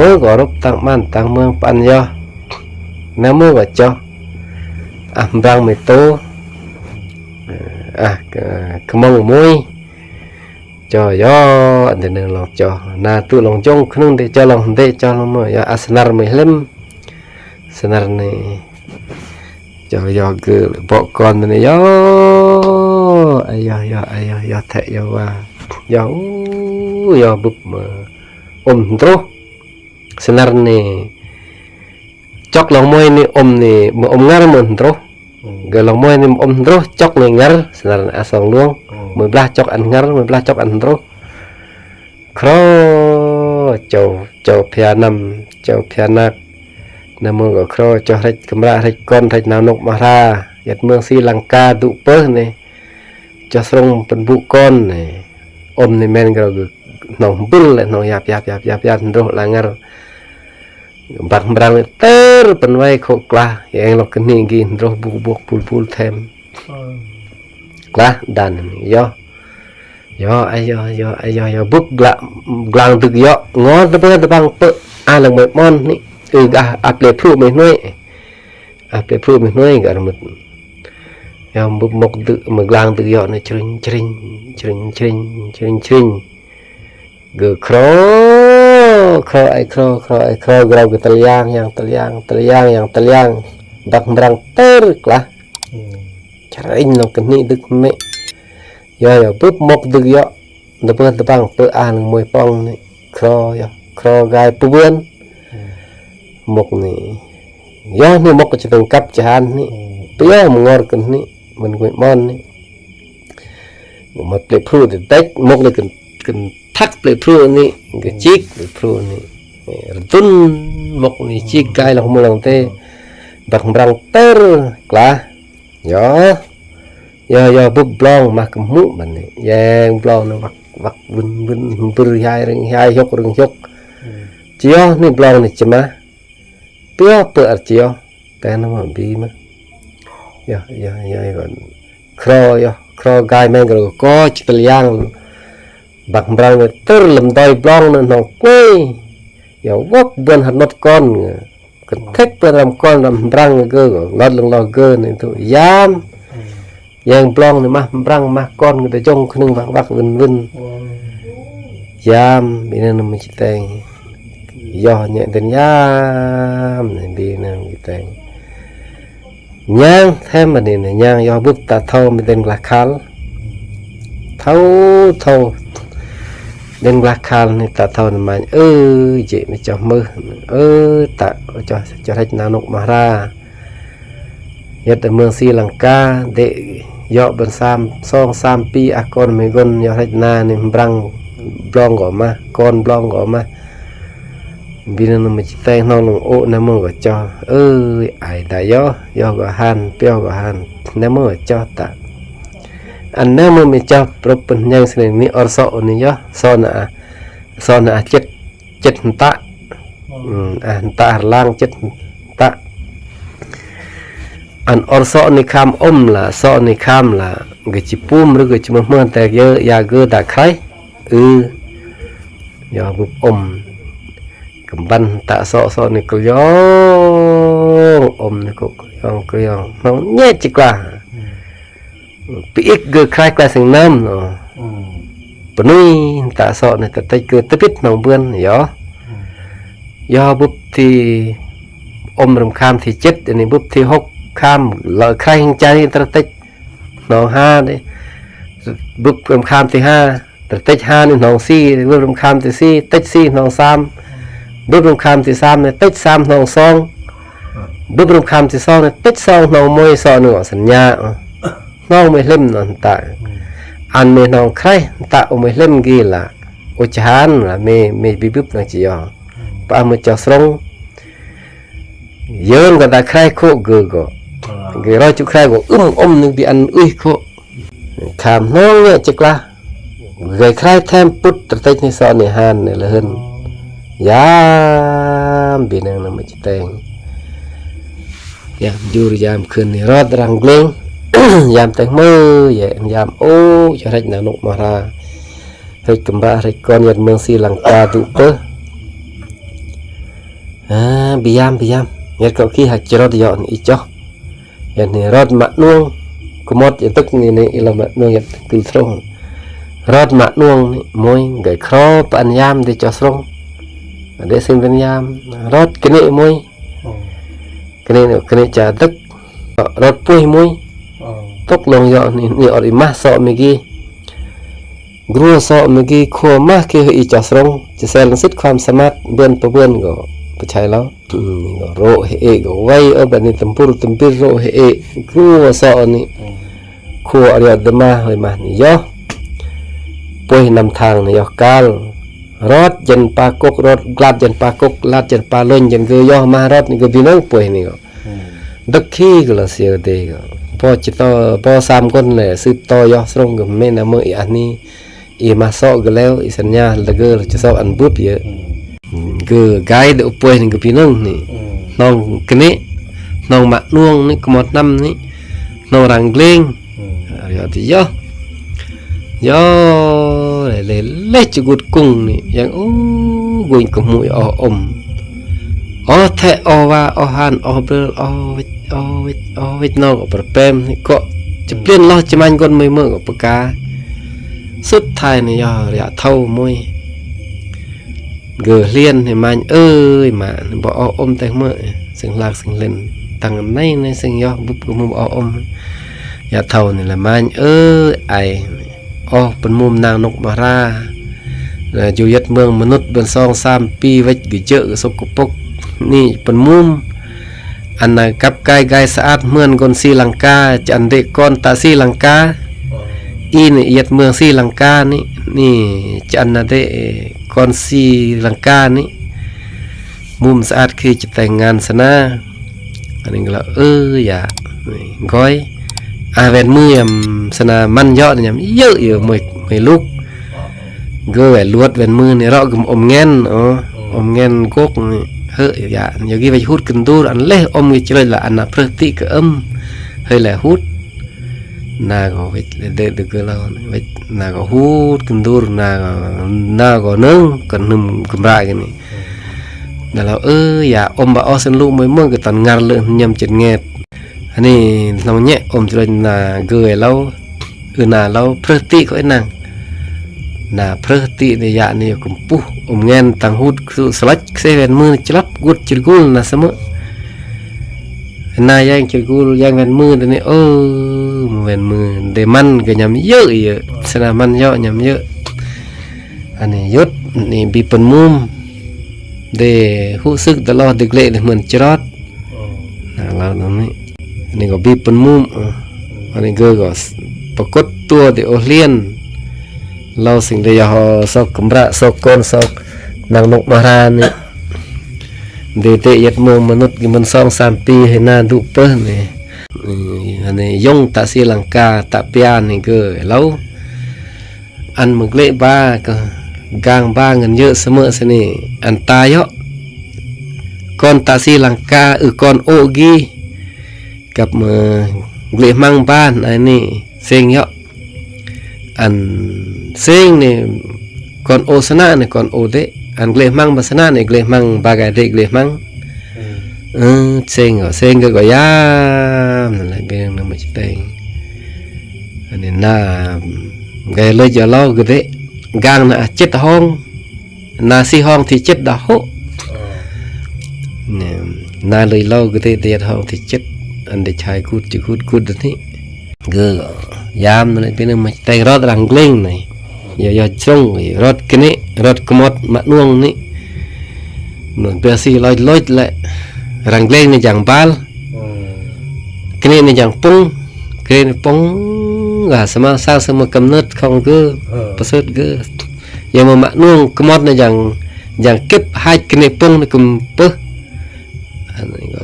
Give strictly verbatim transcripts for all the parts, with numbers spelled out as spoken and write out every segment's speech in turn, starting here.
Ơ, gua rup tang man tang mương pan yo. Na mương gua cho. Ah, mbrang mi tu. Ah, ke, kemong mui. Cho yo, ande neng long cho. Na tu long jong khnung de cho long de cho long mo. Yo, ah, senar mi hlem. Senar ni. Yo, yo, ge, bok kon ni yo. Ayo, yo, ayo, yo, thek yo wa. Yo, u, yo, bup me. Um, ndruh. Senar ni. Chok long mui ni um ni, me um ngar me ndruh. Hmm. Ge long mui ni um ndruh, chok ni ngar, senar ni asong luong. Hmm. Mui blah chok an ngar, mui blah chok an ndruh. Khro, chau, chau phia nam, chau phia nak. Na mương gua khro, chau hrech kemra, hrech kon, hrech nau nuk mahra. Yat mương Sri Lanka du pơ ni. Chau srong pynbu kon ni. Um ni men gro hnong bul, hnong yap, yap, yap, yap, yap, ndruh la ngar. Bak mbrang ter pynwai kho klah, yang lok keni gi ndroh buk buk bul bul them. Hmm. Klah dan yo. Yo, ayo, yo, ayo, yo, buk gla-, glang duk yo. Ngor tebang tebang pe, ah, lang mai mon ni. Ư, ah, ah, ple plu mai hnoi. Ah, ple plu mai hnoi, gar mut. Yo, buk mok duk, me glang duk yo ni, chring, chring, chring, chring, chring, chring. Ge khro, khro, ai khro, khro, ai khro, grau ge teliang, yang teliang, teliang, yang teliang. Bak mbrang ter klah. Hmm. Charing nong keni duk me. Yo, yo, bup mok duk yo. Debeh debang pe ah nong mui pong ni. Khro, yo, khro gai pubuen. Hmm. Mok ni. Yo, ni mok ke cheteng kap chahan ni. Hmm. Pe yo, mengor keni, men gui mon ni. Mat ple pru di dek, mok ni ken, ken thak ple pru ni, ke chik ple pru ni. Eh, redun mok ni chik gai lah mulang te. Bak mbrang ter, klah. Yo. Yo, yo, buk blong mah kemu ban ni. Yang blong ni wak, wak, bun, bun, hembur, hiai, ring, hiai, hiok, ring, hiok. Hmm. Chio ni blong ni chema. Pio pe ar chio. Tena ma bi ma. Yo, yo, yo, yo. Khro, yo, khro gai meng khro ko chi teliang. Bak mbrang ni ter lem doi blong ni hnong kui. Yo, wok buen har not kon. Ken thek buen ram kon ram mbrang ge, lot leng lo ge ni tu. Yam. Yang blong ni mah mbrang mah kon ngi de jong khnung wak wak win win. Yam, bina nem mi chiteng. Yo, nye den yam, ne bina mi chiteng. Nyang them bani ne, nyang yo bup ta thau mi den glah khal. Thau, thau. Den glah khal ni ta thau ni man. Ơ, je mi cho mơ. Ơ, ta, cho, cho hrech na nuk mahra. Yat mương Sri Lanka, de yo ban sam, song sam pi ah kon mi gon yo hrech na ni mbrang blong go mah, kon blong go mah. Bina nem mi chiteng hnong nong o na mương go cho. Ơi, ai da yo, yo go han, pio go han. Na mương go cho ta. An na mương mi cho, prop pen nyang sini ni or so ni yo, so na, so na chet, chet henta. Hmm, ah, henta har lang chet henta. An or so ni kham om la, so ni kham la, ge chi pum ru ge chi mah mah ta ge ya ge da khrai. Ư. Yo bup om. Kemban ta so so ni keliong, om ni ko keliong, keliong. Hnong nye chik lah. Hmm. Pi ik ge khrai khrai sing nam no. Hmm. Penui ta so ni ta tech ge tepit hnong buen yo. Hmm. Yo bup thi om ram kham thi chet ni bup thi hok kham lo khrai hing chani ta tech. Hnong ha ni. Bup ram kham thi ha. Tech ha ni hnong si, bup ram kham thi si, tech si hnong sam. Bup ram kham thi sam ni tech sam hnong song. Bup ram kham thi song ni tech song hnong mui so ni ngo sen nya. Hnong mui hlem no henta. An mi hnong khrai henta u mui hlem gi la. U chahan la mi, mi bi bup nang chi yo. Pa mui cho srong. Yơn go da khrai kho ge go. Ge ro chu khrai go um om ni bi an ui kho. Kham hnong nye chik lah. Ge khrai them put tech ni so ni han ni lehen. Yam bina nem mi chiteng. Yam jur yam khun ni rot rang gleng. Yam teng mơ ye yam o cho hrech na nuk mahra. Hrech kemra hrech kon yat mương Sri Lanka du pơ. Biam, biam. Nget kau ki hak cherot yo ni icho. Yan ni rot ma nuong. Kemot ya tuk ni ni ilo ma nuong ya tuk kul trong. Rot ma nuong ni mui gai krop an yam di chos rong. Ade sing den yam. Rot kene mui. Hmm. Kene ni, kene cha tuk. Rot puih mui. Hmm. Tuk long yo ni, ni ot i mah so mi gi. Gru so mi gi khua mah ki i chos rong, chi sel sut kham samat, buen pa buen go, pa chai lo. Hmm, go ro he e go wai, o ba ni tempur tempir ro he e, gru so ni. Hmm. Khua ario de mah, hoi mah ni yo. Puih nam thang ni yo kal. Rot jen pa kok, rot glat jen pa kok, glat jen pa lon jen go yo mah rot ni go binong puih ni go. Hmm. Dek hi gula sio de go. Bo chito, bo sam kon le, sut to yo srong go me na mo i ani. I ma so go leo, i sanya le go, chi so an bup ye. Hmm. Hmm, go gai de upoi ni go pinong ni. Hmm. Nong kene, nong ma nuong ni, kemot nam ni, nong rang gleng. Hmm. Ari ati yo. Yo, le, le, le, chugut kung ni. Yang, uh, gung kemu ya, oh, om. Oh, the, oh, wa, oh, han, oh, bel, oh, wit, oh, wit, oh, wit, no, perpem ni. Ko, cheplien lo, cheman gon mui mui, ko peka. Sut thai ni, yo, ria thau mui. Gơ hlien ni mañ ơi ma, bo oh om teh mơ, sing hlak sing hlin. Tang nai nai sing yoh bup gơ mum bo oh om. Ya thau ni la mañ ơi ai. Oh, pynmum nang nuk mahra. La ju yet mương mnut bân song sam pi wech gơ jơ gơ suk gơ puk. Ni pynmum. An na kap kai gai saat mưn gon si Langka, chi an de kon ta si Langka. I ni yet mương si Langka ni, ni chi an na de kon si Langka ni. Mum saat khi chi teng ngan sana. Ani ngla, ơ, ya. Ni, goi. A wen mưn yam sana man yo ni yam. Yơ, yơ, mui, mui luk. Gơ wai luot wen mưn ni ro gum om ngen, oh. Om ngen gok ni. Hơ, ya, yo gi wai hut kendur, an leh om gi chroi la an na preh ti ke em. Hơi la hut. Na go wet le de de gơ la, wet na go hut kendur, na go, na go neng, ken num kemra gini. Na lo, ơ, ya, om ba osen lu mui mui ke tan ngar le nyam chet nget. Ani nong nye om chroi na gơ lo. Ư na lo preh ti ko inang. Na preh ti ni ya ni kumpuh, om ngen tang hut su selach kse wen mưn chlap gut chirgul na sama. Na yang chirgul yang wen mưn ni, oh, wen mưn de man ge nyam yơ yơ. Sana man yo nyam yơ. Ani yut ni bi pynmum. De hu sük de lo de gle de mưn chrot. Na, lao nong ni. Ni go bi pynmum, eh. Ani gơ go s-, pakut tua de oh lien. Lao sing de ya ho sok kemra, sok kon, sok nang nuk mahra ni. De de yet mong mnut gi mưn song sam pi hena du peh ni. Ni, ani yong ta si Langka, ta pia ni gơ lao. An mê gle ba kơ gang ba ngan yơ sơmơ sini an ta yo. Kon ta si Langka ư kon ô gi. Kap mê gle hmang ba na ni seng yo. An seng ni kon ô sana ni kon ô de. An gle hmang ba sana ni gle hmang ba ga de gle hmang. Ơ, seng yo, seng ga go yam, na lai beng na mê chiteng. Ani na gai lơi ja lau gede, gang na a chet hong, na si hong thi chet da ho. Ni, na lơi lau gede de hong thi chet, an de chai kut chi kut kut ni. Gơ, yam na lai beng na mê chiteng rot rang gleng ni. Yo, yo jrong, rot kene, rot kemot, ma nuong ni. Nun pia si loi loi le. Rang gleng ni jang bal. Kene ni jang pung, kene ni pung, ga sama sa sama kemnet kong gơ, pasut gơ. Yo ma ma nuong kemot ni jang, jang kep haj kene pung ni kem peh.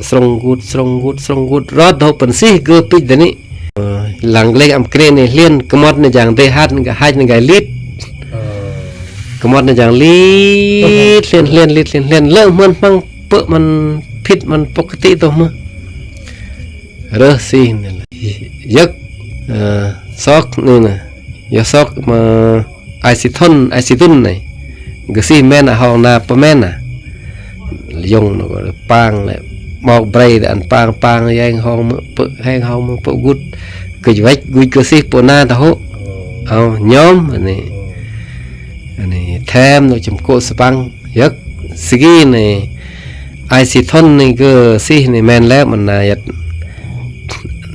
Srong gut, srong gut, srong gut, rot do pensih gơ pich dani. Ơ, lang gleng am kene ni hlien, kemot ni jang de hat, nga haj ni ga lit. Kemot ni jang lit, hlien, hlien, lit, hlien, hlien, lơ mưn hmang pơ mưn phit mưn pok keti to mơ. Rơ si ni la. Yek, ơ, sok ni na. Yo sok ma ai si thon, ai si tun ni. Gơ si men a hong na pa men a. Yong no ko pang le. Mok brai dan pang pang yang hong me pe, heng hong me pe gut. Ke juaik gut ke sih pona tahu. Oh, nyom ani. Ani them no cem ko sepang. Yak sigi ni. Ai si thon ni ke sih ni men le mana yat.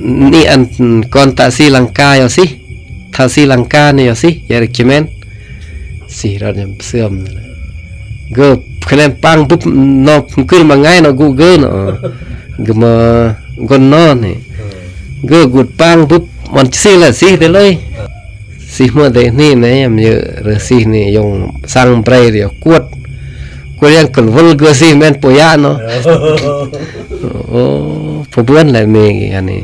Ni an kon ta si langka yo sih. Tha si langka ni yo sih. Yar cemen. Sih ran nyam siam. Ge kenen pang bup no pengkir mangai no gu ge no. Ge ma gon no ni. Ge gut pang bup man sih la sih de loi. Sih mo de ni ne yam ye re sih ni yong sang brai de kuat. Kuat yang kelwel ge sih men poya no. Oh, pebuan la me ani.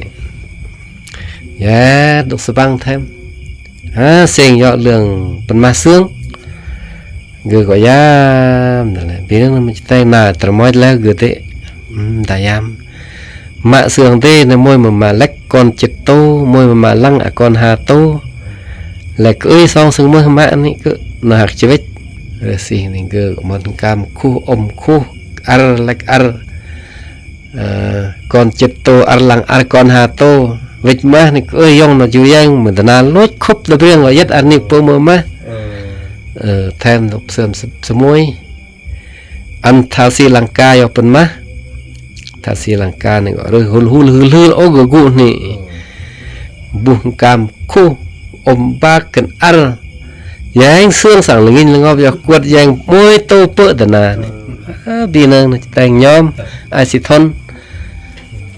Ya, duk sebang them. Ha, seng yok lương pên mah sương. Ge ko yam, dale. Binang na mectai na termoit la ge te. Hmm, da yam. Mă sương te na môi ma mă lek kon chet to, môi ma mă lăng a kon ha to. Lek ơi song sương mơ mă ni ke na hak chewet. Resi ni ge mon kam khu om khu ar lek ar. Ơ, kon chet to ar lăng ar kon ha to. Wet mah ni ơi yong na juyang, mendana loj khop da briang wa yet ar ni po mơ mah. Ơ, them dok sem semui. An tha si langka yo pên mah. Tha si langka ni ko rơ hul hul hul hul o gu gu ni. Buh kam khu om bak ken ar. Yang sương sang lengin lengop yo kuat yang môi to pe dana ni. Ah, binang na ceteng nyom. Ai si thon.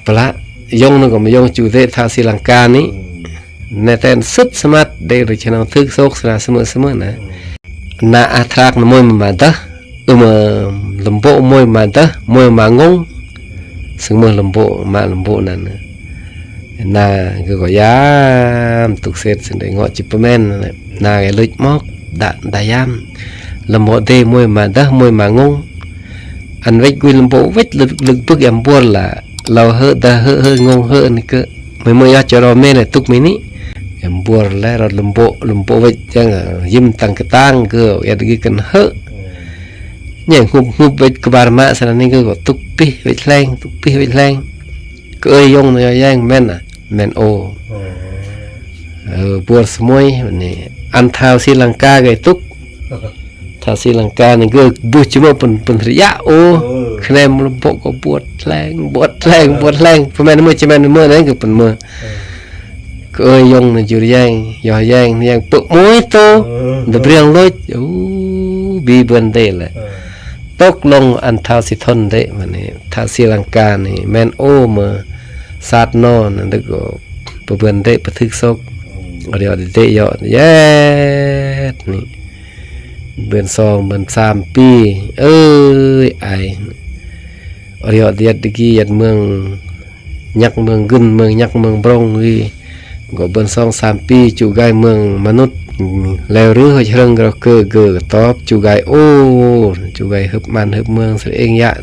Pala yong na ko ma yong chu de tha si langka ni. Ne ten sut semat de ru chenau thuk sok sra seme seme na. Na atrak na môi ma madah. Ơ, ma lembo môi ma dah, môi ma ngong. Sưng mơ lembo, ma lembo nan. Na ge ko yam tuk set sende ngo chi pemen. Na ge luch mok da, da yam. Lembo de môi ma dah, môi ma ngong. An wet gui lembo wet lek, lek bek yam bor la. Lau he da he he ngong he ni ke. Môi môi ya choro me ne tuk mini. Yam bor la ro lembo, lembo wet jang, yim tang ketang ge, ya degi ken he. Nyeng hup hup wet kebar ma sana ni ke ko tuk pih wet leng, tuk pih wet leng. Ke ơi yong no yo yang men a, men o. Ơ, bor semoi ni an thao si langka ge tuk. Thao si langka ni ge buh cuma pen, pen ria o. Knem lembok ko buat leng, buat leng, buat leng. Pemen mo cemen mo ne ke pen mo. Ke ơi yong na jur yang, yo yang, yang pek môi to. Da briang loj. Uh, bi buan de la. Tok long an thao si thon de mane. Thao si langka ni men o ma sat no na de ko. Pe buan de pe thik sok. Ori ori de yo. Yet ni. Buan song, buan sam pi. Ơi ai. Ori ori yet degi yet mương. Nhak mương gân mương, nhak mương brong ri. Gŏ bơ̆n song sam pi chu gai mương manut. Leo rư hoi hrơng gro kơ gơ top chu gai ô. Chu gai hơp man hơp mương sreng ya.